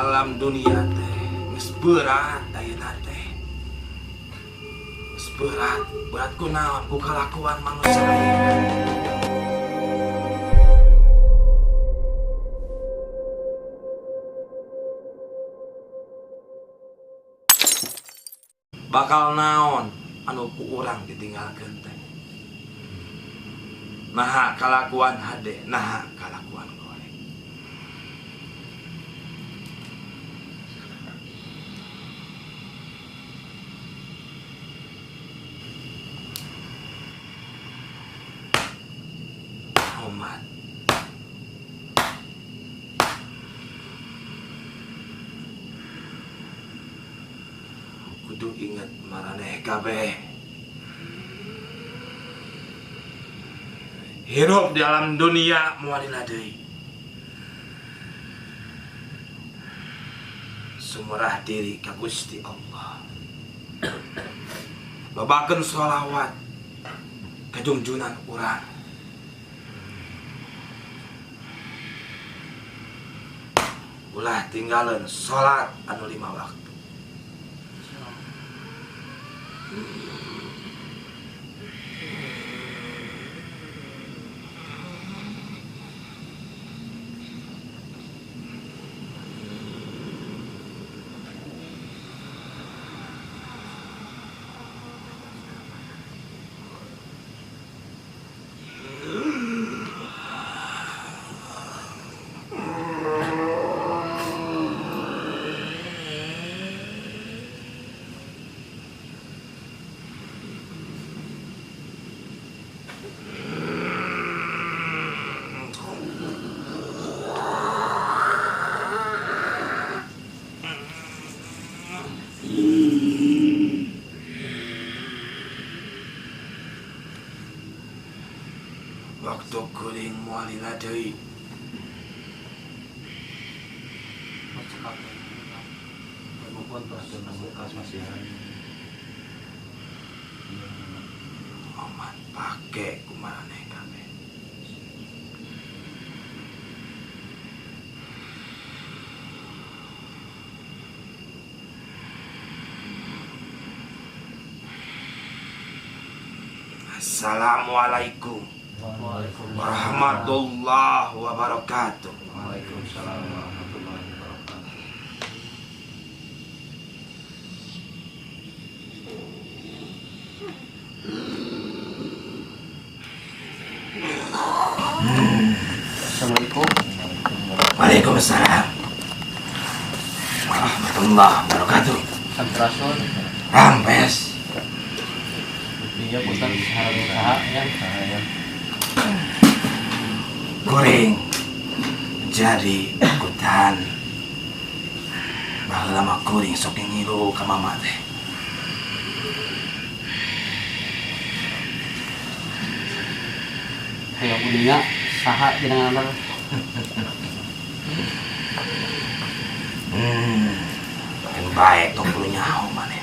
Alam dunia teh geus berat ayeuna teh. Geus berat, berat ku naon? Ku kalakuan manusia ayeuna. Bakal naon anu ku urang ditinggalkeun teh? Naha kalakuan hade, naha kalakuan goreng. Omat. Kudu inget maraneh kabeh. Hirup di alam dunia moal lila deui. Sumerah diri ka Gusti Allah. Lobakeun sholawat ka junjunan urang. Ulah tinggaleun salat anu 5 waktu. Waktu kuring moal lila deui. Omat pake kumaraneh kabeh. Assalamualaikum warahmatullahi wabarakatuh. Waalaikumsalam warahmatullahi wabarakatuh. Assalamualaikum. Waalaikumsalam warahmatullahi wabarakatuh. Sampurasun. Rampes. Iya, punten harap usaha ya. Saya Kuring jadi ikutan. Baheula mah kuring sok ngilu ka mama teh. Hayang uninga saha jenengan? Kan baik tong kudu nyaho maneh.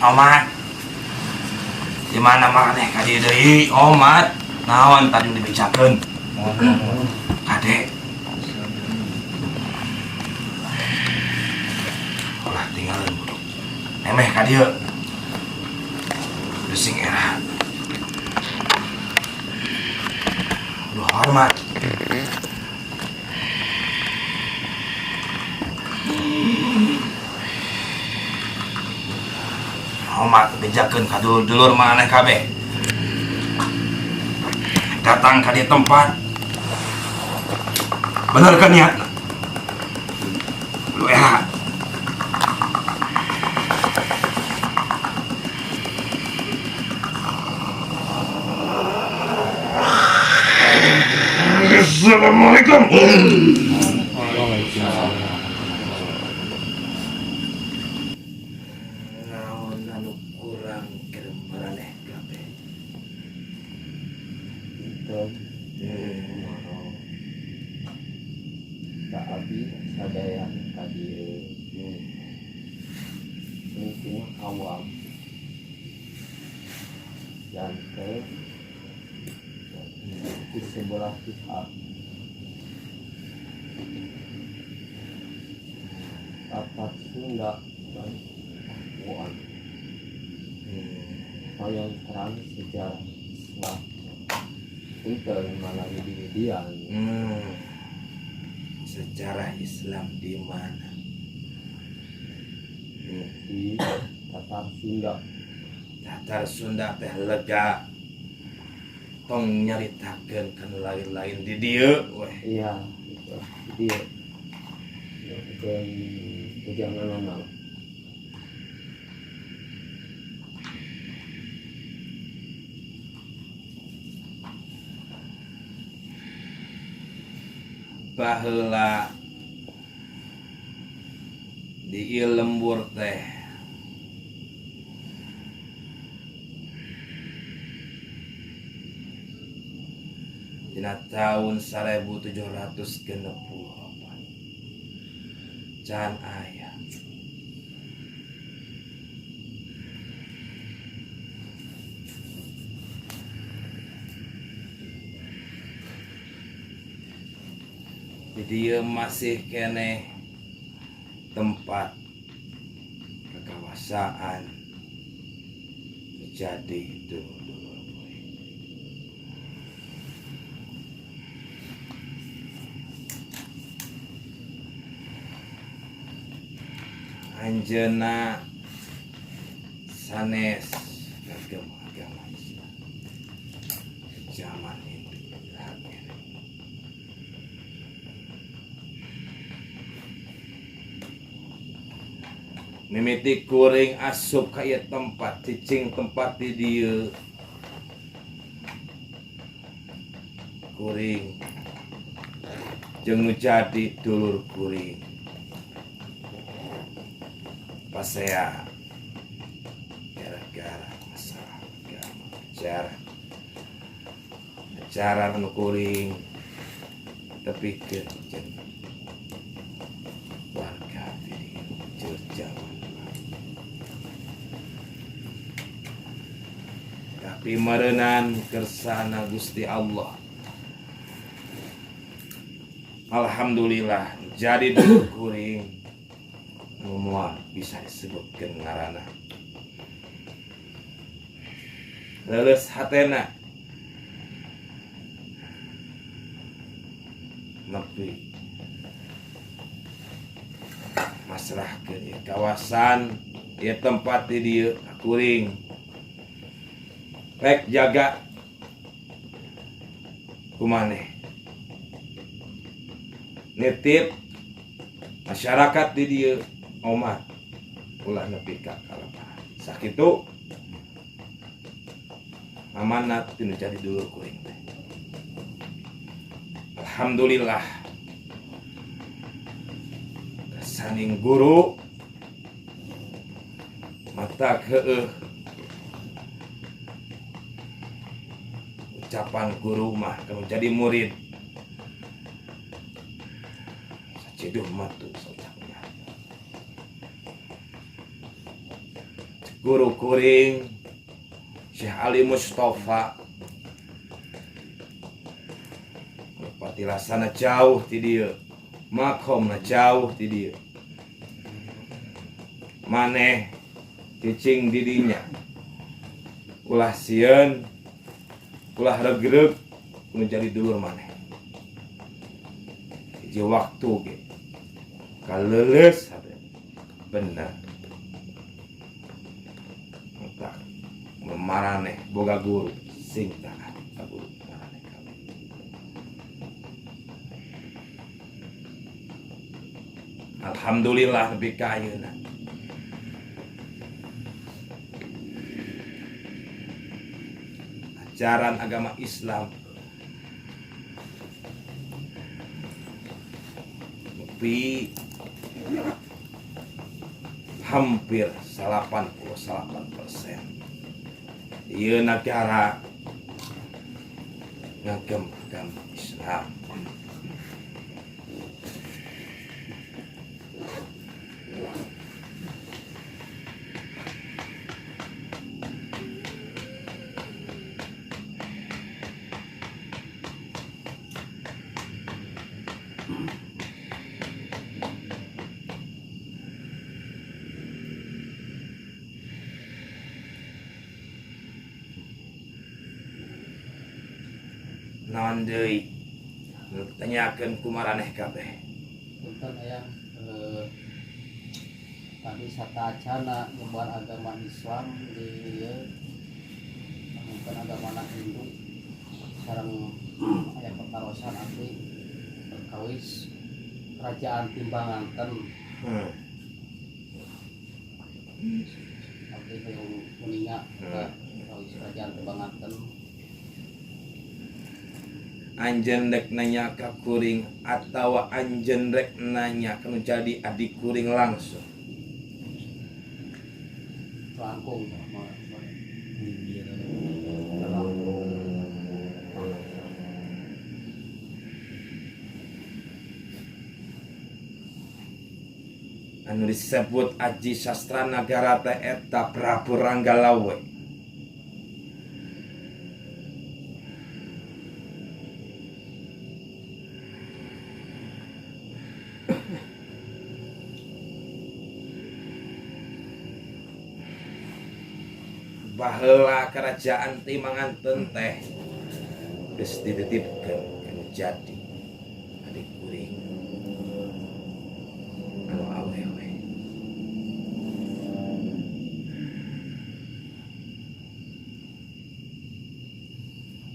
Omat. Di mana maneh ka dieu deui, Omat? Naon tadi dibejakeun? Kade. Ulah tinggalin buduk. Emeh ka dieu. Sing era. Kudu hormat. Hormat bejakeun ka dulur-dulur maneh kabeh. Datang ka dieu tempat. Bener kan niatna? Kudu era. Assalamualaikum. Waalaikumsalam. Naon anu kurang keur maraneh kabeh? Hitam. Ka abi sadaya ka dieu. Mungkin awam. Janten. Di sebelah pihak Tatar Sunda dan Pakuan. Hoyong terang sejarah Islam punten malah di median. Sejarah Islam di mana? Di Tatar Sunda. Tatar Sunda teh lega, tong nyaritakeun kan lain-lain di dieu weh. Iya, itu dia dan jangan anak. Baheula di ieu lembur teh dina tahun 1764 can aya di dieu masih keneh tempat kekawasaan terjadi dulur-dulur. Anjeunna sanes ngagem agama Islam zaman itu. Mimiti kuring asup ka ieu tempat, cicing tempat di dieu, kuring jeung nu jadi dulur kuring pasea gara-gara masalah agama, ajaran ajaran nu kuring tepikeun jeung warga di dieu zaman. Tapi meureunan kersana Gusti Allah, alhamdulillah jadi dulur kuring nu moal bisa disebutkeun ngaranna. Leuleus hatena nepi masrahkeun ieu kawasan, ieu tempat di dieu ka kuring. Rek jaga kumaneh nitip masyarakat di dieu omat ulah nepi ka kalaparan. Sakitu amanat tinu jadi dulur kuring teh. Alhamdulillah kasaning guru mata heueuh ucapan guru mah kalau jadi murid saciduh matu saucapnya. Guru kuring Syekh Ali Mustafa patilasana jauh ti dieu, makomna jauh ti dieu, maneh cicing didinya ulah sieun ulah regreg nu jadi dulur maneh. Hiji waktu ge kaleuleus hate bener entak maraneh boga guru sing taat ka guru maraneh kabeh. Alhamdulillah nepi ka ayeuna. Ajaran agama Islam nepi hampir 89% ieu nagara ngagem agama Islam. Naon deui nu ditanyakeun ku maraneh kabeh? Punten ayang, tadi satacana nyebar agama Islam di ieu mungkin agama Hindu sareng aya patarosan abdi perkawis kerajaan Timbanganten. Abdi hoyong uninga perkawis kerajaan Timbanganten. Anjeun rek nanya ka kuring atawa anjeun rek nanya kanu jadi adik kuring langsung? Langkung. Anu disebut Aji Sastra Nagara teh eta Prabu Ranggalawe. Baheula kerajaan Timbanganten teh geus dititipkeun kanu jadi adik kuring anu awewe.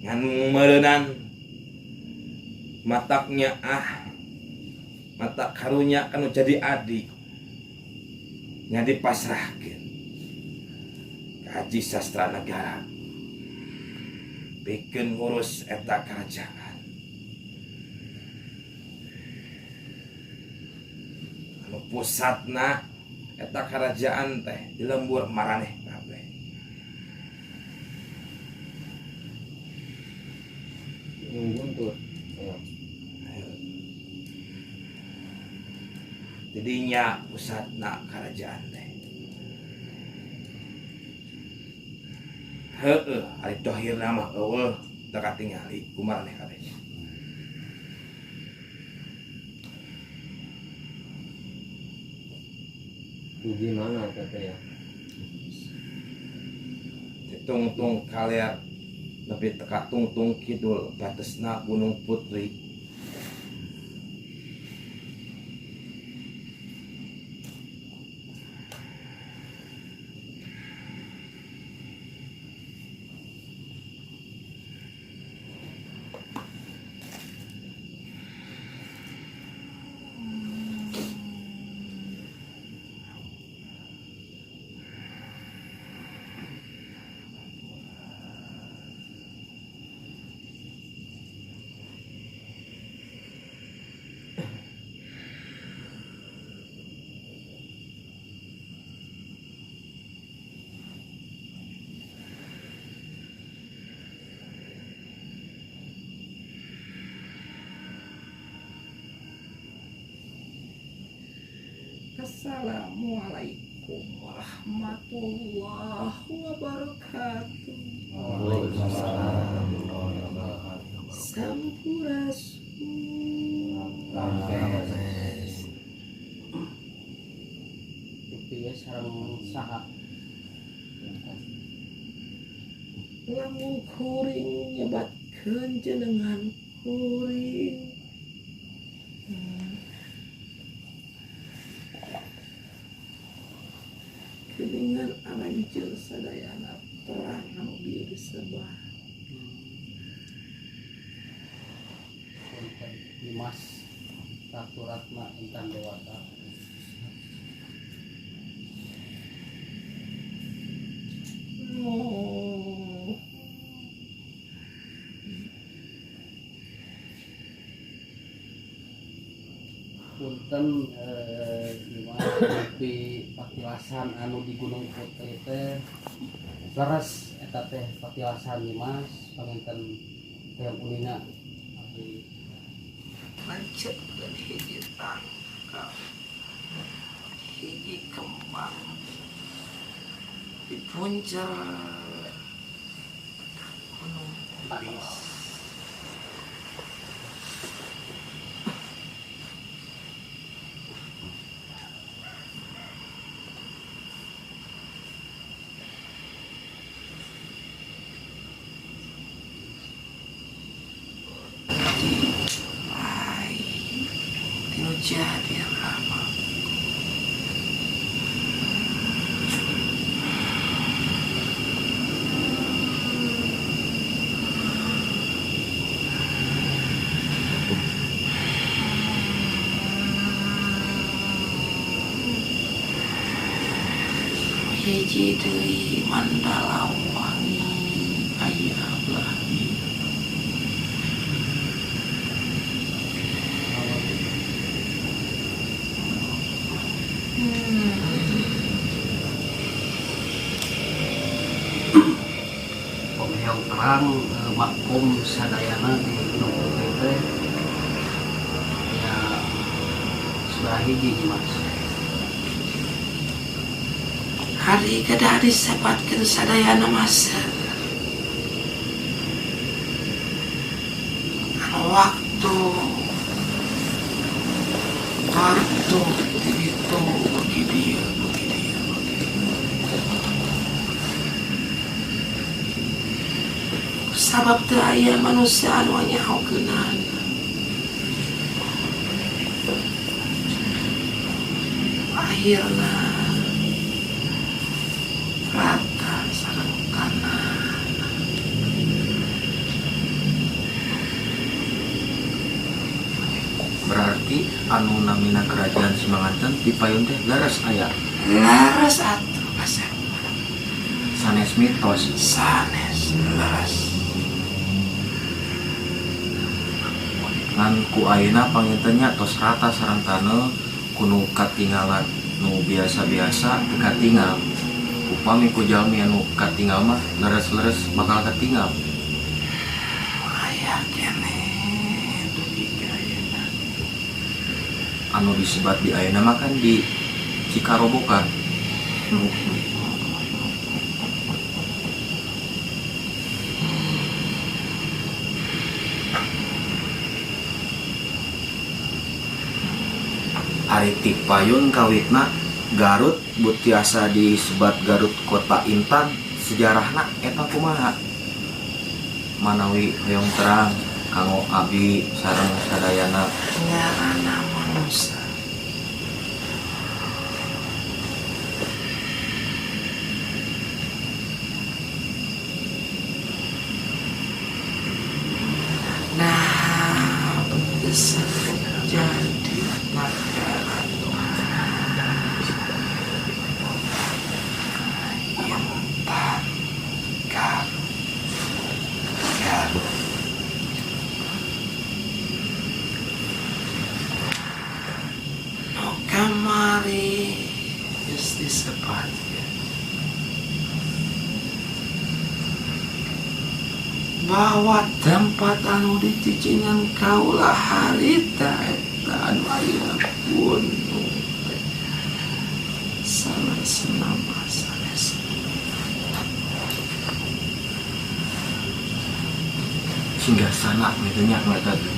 Ngan meureunan mataknya mata karunya kanu jadi adik nya dipasrahkeun Haji Sastra Negara pikeun ngurus eta kerajaan. Anu pusatna eta kerajaan teh di lembur maraneh kabeh. Guntur. Jadinya pusatna kerajaan teh. Heeh, ari dohirna mah eueuh teu katingali ku maraneh kabeh. Di mana teh ya? Ditungtung kaler nepi teka tungtung kidul batesna Gunung Putri. Assalamualaikum warahmatullahi wabarakatuh. Waalaikumsalam warahmatullahi wabarakatuh. Sampurasun. Rampes. Piye sareng saha? Lamun kuring nyebatkeun jenengan kuring. Keningan aranjeun sadayana terang anu bieu disebah. Punten Dimas Ratu Ratna Intan Dewata. No. Punten Dimas di patilasan anu di Gunung Putri teh leres eta teh patilasan Dimas panginten teh uninga abdi lanceutkeun hiji tangkal hiji kembang di puncak Gunung Tipis. Jadi rama. Hiji deui Mandala Wangi aya belah dieu. Hoyong terang makom sadayana di Gunung Putri teh ya sebelah hiji Mas. Hari kedah disepatkeun sadayana masa. Anu waktu waktu itu bagi dia bagi dia bagi dia. Sabab teu aya manusia anu nyahokeunana. Akhirna rata sareng tanah. Berarti anu namina kerajaan Simanganten di payun teh leres aya. Leres atuh kasep. Sanes mitos. Sanes leres. Ngan ku ayeuna panginten nya tos rata sareng taneuh kuno katingalan nu biasa-biasa teu katingal. Upami ku jalmi anu katingal mah leres-leres bakal katingal. Aya keneh dugi ka ayeuna. Anu disebat di ayeuna mah kan di Cikarobokan. Ari ti payun kawitna Garut butiasa disebat Garut Kota Intan sejarahna eta kumaha? Manawi hoyong terang kanggo abi sareng sadayana. Ngaranna manusia. Nah, disebut jadi negara Intan Garut. Garut. Nu kamari geus disebatkeun bahwa tempat anu dicicingan kaula harita eta anu ayeuna gunung teh sanes nama sanes. Singgasana gitu nya nu eta teh.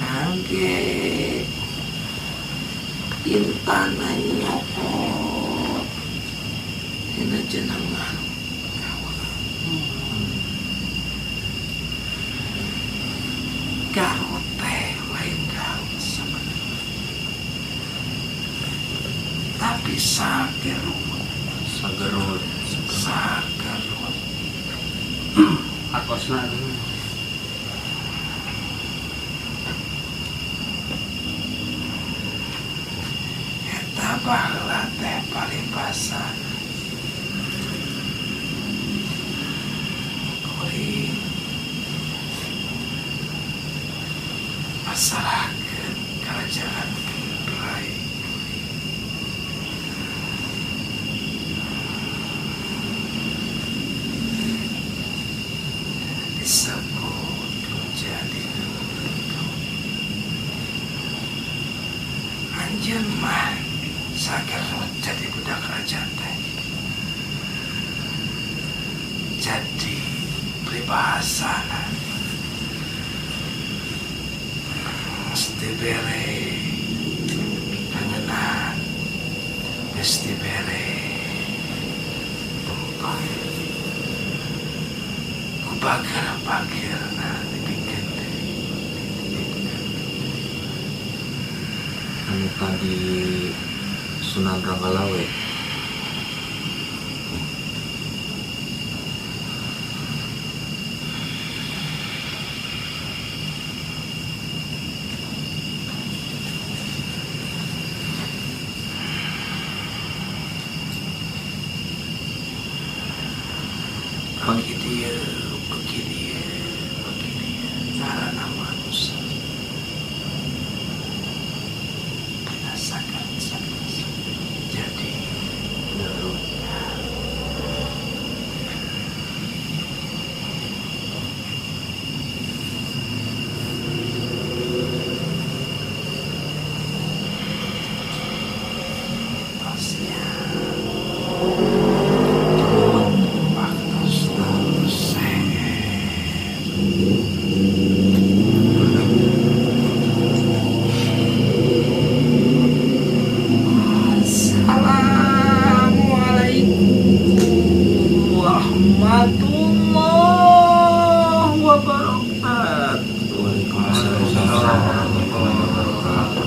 Angge intana nyokot dina jenengan kaula. Garut teh lain Garut sabenerna, tapi sagerut. Sagerut. Sagerut. Hartosna. Eta baheula teh paribasa kuring pasarahkeun kerajaan rai kuring. Disebut jadi anjeun mah sagerut jadi budak kerajaan teh. Jadi peribahasana Dibere kangenan, geus dibere tempat ku bager-bagerna dipikeun deui, dititipkeun deui. Anu tadi Sunan Ranggalawe. Bagi dia, bagi dia, bagi dia, ngaranna manusia dirasakan sakit jadi Garut. Mitosnya waktu selesai. Assalamualaikum warahmatullahi wabarakatuh. Waalaikumsalam warahmatullahi wabarakatuh.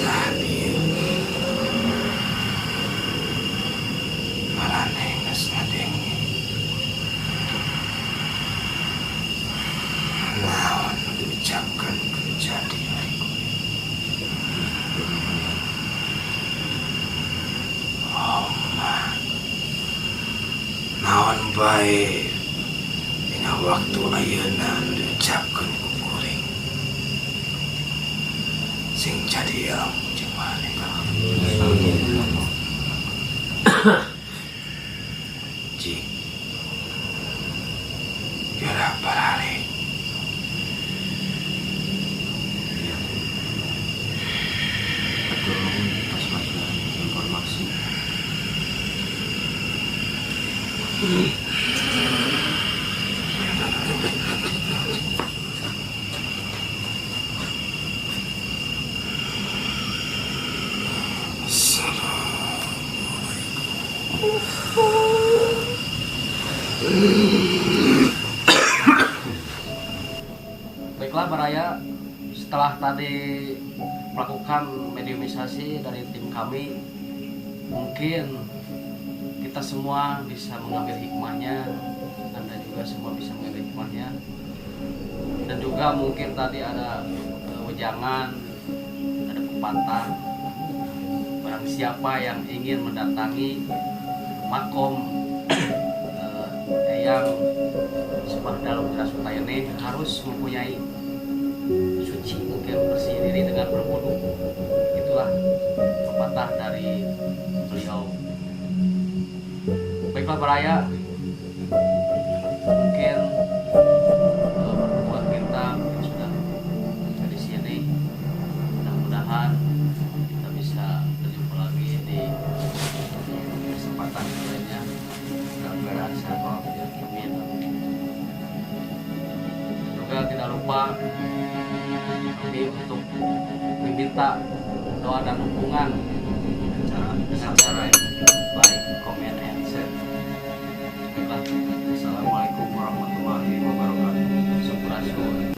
Tapi maraneh geus ngadenge naon nu diucapkeun ku jadi kuring. Oh mah naon bae dina waktu ayeuna nu diucapkeun ku kuring sing jadi ilmu jeung maneh. Amin. Cik geura baralik. Iya. Hatur nuhun atas masihan informasi. Assalamualaikum. Baiklah Baraya, setelah tadi melakukan mediumisasi dari tim kami, mungkin kita semua bisa mengambil hikmahnya, Anda juga semua bisa mengambil hikmahnya. Dan juga mungkin tadi ada wejangan, ada pepatah, barang siapa yang ingin mendatangi makom Eyang Semar Dalu Wirasuta ini harus mempunyai suci, mungkin bersih diri dengan berwudu. Itulah pepatah dari beliau. Baiklah Baraya, mungkin pertemuan kita mungkin sudah dari sini. Mudah-mudahan kita bisa berjumpa lagi di kesempatan lainnya dalam keadaan sehat walafiat. Amin. Dan juga tidak lupa kami untuk meminta doa dan dukungan